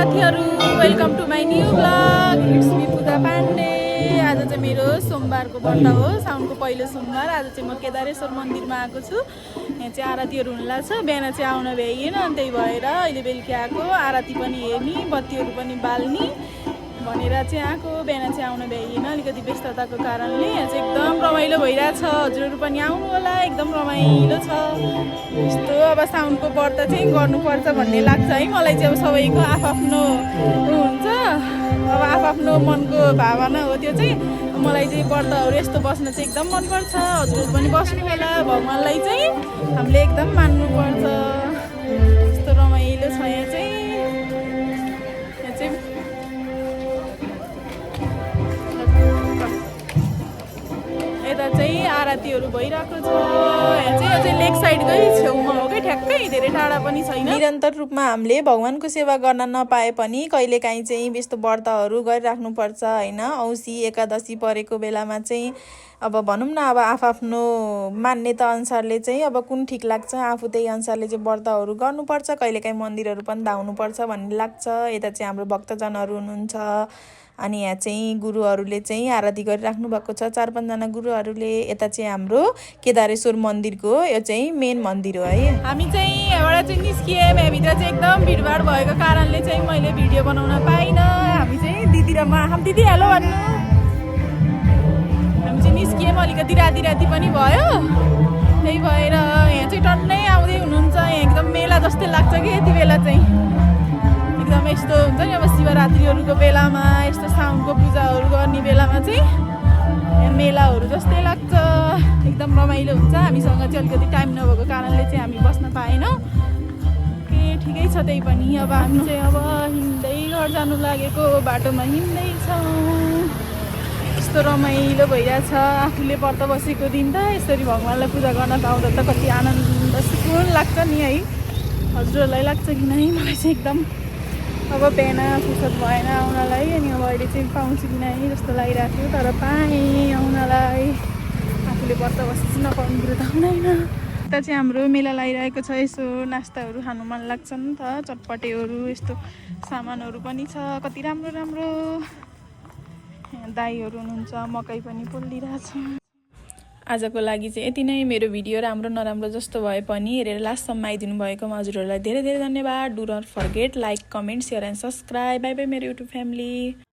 साथीहरु, welcome to my new blog. It's me Pooja Pandey. आज चाहिँ मेरो सोमबारको व्रत हो, साउनको पहिलो सोमबार। आज चाहिँ म केदारेश्वर मन्दिरमा आएको छु। यहाँ चाहिँ आरतीहरु हुन लाग्छ। बिहान चाहिँ आउन भ्याइएन, त्यही भएर अहिले बेलुकी आएको। आरती पनि हेर्ने, बत्तीहरु पनि बाल्ने भनेर चाहिँ आएको। बिहान चाहिँ आउन भ्याइएन अलिकति व्यस्तताको कारणले। यहाँ चाहिँ एकदम रमाइलो भइरहेछ। हजुरहरु पनि आउनु होला, एकदम रमाइलो छ। यस्तो अब साउनको व्रत चाहिँ गर्नुपर्छ भन्ने लाग्छ है मलाई चाहिँ। अब सबैको आफआफ्नो हुन्छ, अब आफआफ्नो मनको भावना हो त्यो चाहिँ। मलाई चाहिँ व्रतहरु यस्तो बस्न चाहिँ एकदम मनपर्छ। हजुरहरु पनि बस्नु होला। भगवानलाई चाहिँ हामीले एकदम मान्नुपर्छ। यस्तो रमाइलो छ यहाँ चाहिँ। यता चाहिँ आरतीहरु भइरहेको छ। यहाँ चाहिँ अझै लेक साइडकै छेउमा हो कि ठ्याक्कै, धेरै टाढा पनि छैन। निरन्तर रूपमा हामीले भगवानको सेवा गर्न नपाए पनि कहिलेकाहीँ चाहिँ यस्तो व्रतहरु गरिराख्नुपर्छ हैन। औँसी एकादशी परेको बेलामा चाहिँ अब भनौँ न, अब आफआफ्नो मान्यता अनुसारले चाहिँ अब कुन ठिक लाग्छ आफू त्यही अनुसारले चाहिँ व्रतहरु गर्नुपर्छ। कहिलेकाहीँ मन्दिरहरु पनि धाउनुपर्छ भन्ने लाग्छ। यता चाहिँ हाम्रो भक्तजनहरु हुनुहुन्छ अनि यहाँ चाहिँ गुरुहरूले चाहिँ आरती गरिराख्नु भएको छ, 4-5 जना गुरुहरूले। यता चाहिँ हाम्रो केदारेश्वर मन्दिरको यो चाहिँ मेन मन्दिर हो है। हामी चाहिँ यहाँबाट चाहिँ निस्किए। यहाँभित्र चाहिँ एकदम भिडभाड भएको कारणले चाहिँ मैले भिडियो बनाउन पाइनँ। हामी चाहिँ दिदी र म, हम दिदी हेलो भन्नु। हामी चाहिँ निस्कियौँ, अलिकति राति पनि भयो। त्यही भएर यहाँ चाहिँ टन्नै आउँदै हुनुहुन्छ। यहाँ एकदम मेला जस्तै लाग्छ कि यति बेला चाहिँ। एकदम यस्तो हुन्छ नि, अब शिवरात्रिहरूको बेलामा यस्तो साउनको पूजाहरू गर्ने बेलामा चाहिँ मेलाहरू जस्तै लाग्छ। एकदम रमाइलो हुन्छ। हामीसँग चाहिँ अलिकति टाइम नभएको कारणले चाहिँ हामी बस्न पाएनौँ। ठिकै छ त्यही पनि। अब हामी चाहिँ अब हिँड्दै घर जानु लागेको, बाटोमा हिँड्दैछौँ। यस्तो रमाइलो भइरहेछ। आफूले व्रत बसेको दिन त यसरी भगवानलाई पूजा गर्न पाउँदा त कति आनन्द सुकुन लाग्छ नि है। हजुरहरूलाई लाग्छ कि नै? मलाई चाहिँ एकदम अब बिहान फुर्सद भएन आउनलाई। अनि अब अहिले चाहिँ पाउँछु कि नै जस्तो लागिरहेको थियो, तर पाएँ आउनलाई। आफूले व्रत बसेपछि नपाउने कुरो त हुँदैन। यता चाहिँ हाम्रो मेला लागिरहेको छ। यसो नास्ताहरू खानु मन लाग्छ नि त, चटपटेहरू यस्तो सामानहरू पनि छ, कति राम्रो राम्रो। यहाँ दाईहरू हुनुहुन्छ, मकै पनि पोलिरहेछ। आजको लागि चाहिँ यति नै। मेरो भिडियो राम्रो नराम्रो जस्तो भए पनि हेरेर लास्टसम्म आइदिनु भएकोमा हजुरहरूलाई धेरै धेरै धन्यवाद। Do not forget like, comment, share and subscribe. Bye bye मेरो युट्युब फ्यामिली।